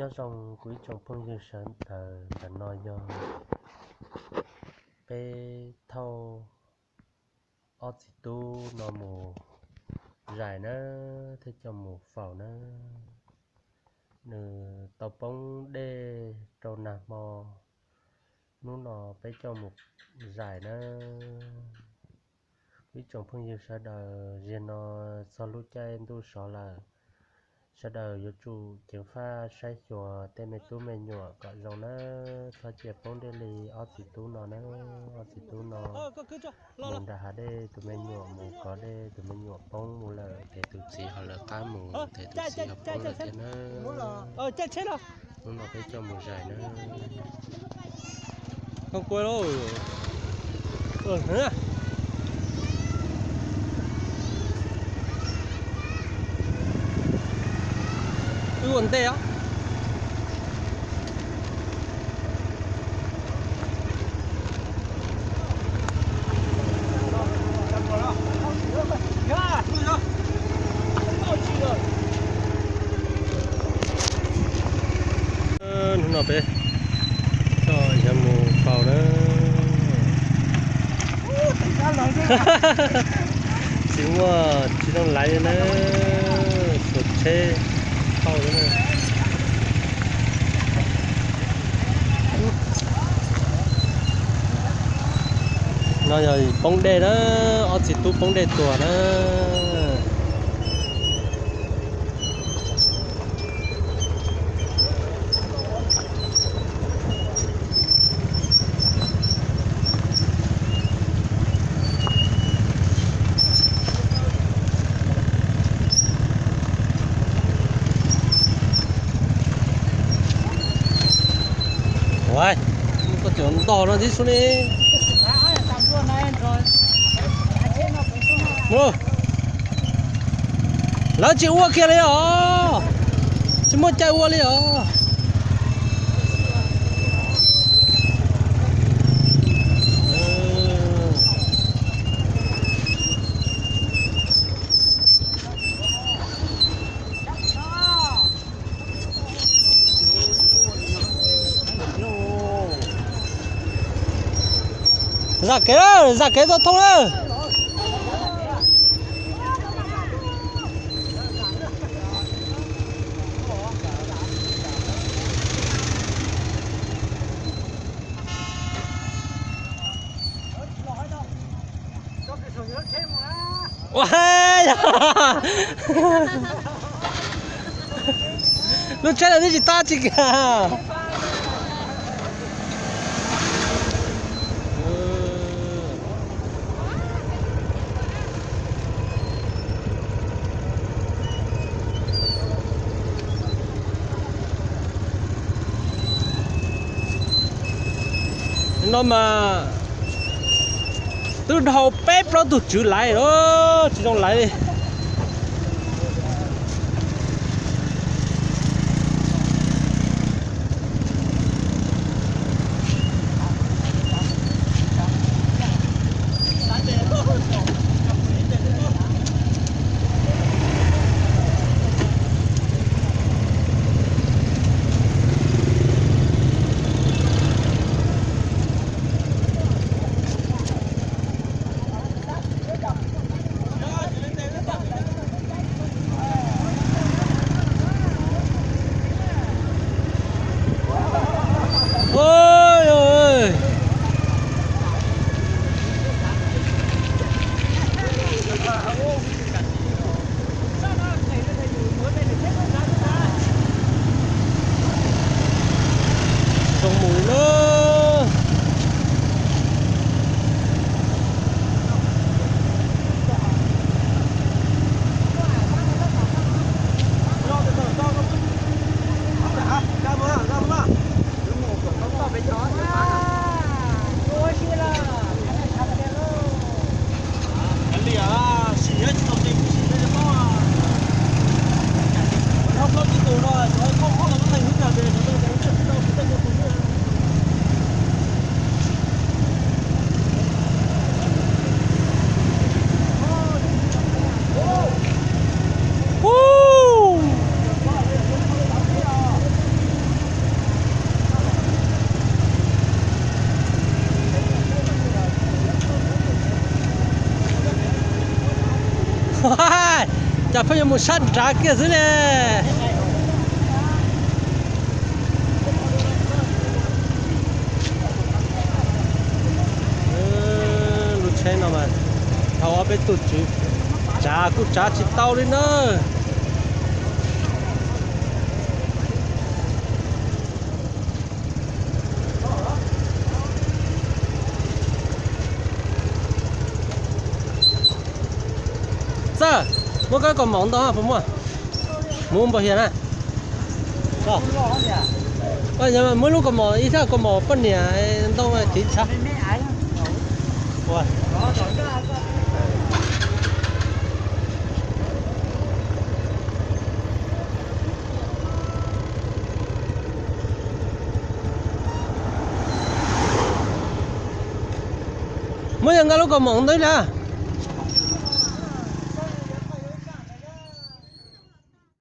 Nyob zoo kuv ib tsoom phooj ywg sawv daws, ntawm no yog peb thauj ob txiv tub no mus zais na, thiab coj mus faus na. Nws tau poob dej rau nag hmo, hnub no peb coj mus zais na. Kuv ib tsoom phooj ywg sawv daws, zaum no txog lub caij ntuj sov lawm, sawv daws yuav tsum ceev faj saib xyuas tej me tub me nyuam kom zoo na, txhob cia poob dej li ob txiv tub no na. Ob txiv tub no mus nram hav dej, tus me nyuam mus kov dej, tus me nyuam poob mus lawm ces tus txiv ho lawv qab mus ces tus txiv ho poob lawm thiab na. Hnub no peb coj mus zais na. Wb ua ntej os. Hnub no peb coj yog mus faus na. Tsis muaj tsis zoo laiv na, xuas tsheb faus na. No yog poob dej na, ob txiv tub poob dej tuag na. Koj cov ntog no tib sub ne. Lawv tsis ua kiag li os, tsis muaj caij ua li os. Zam kev lawm, zam kev tau thoob lawm. Ua, lub tsheb lawm twb tsis tab tsis kiag. No mas twb dhau peb plaub tug tswv laiv lawm, tsis zoo laiv li. Pheej yuav mus sab nrad kiag xwb ne. Lub tsheb no mas thaum ob peb tug tswv tsav kuj tsav tsis tau li na. Txawj, muab koj kaus mom ntau puas muaj? Muab npau hias na. Muab lub kaus mom, ib thaj kaus mom poj niam ntau tiv tshav. Muab yog nqa lub kaus mom ntau ib lab.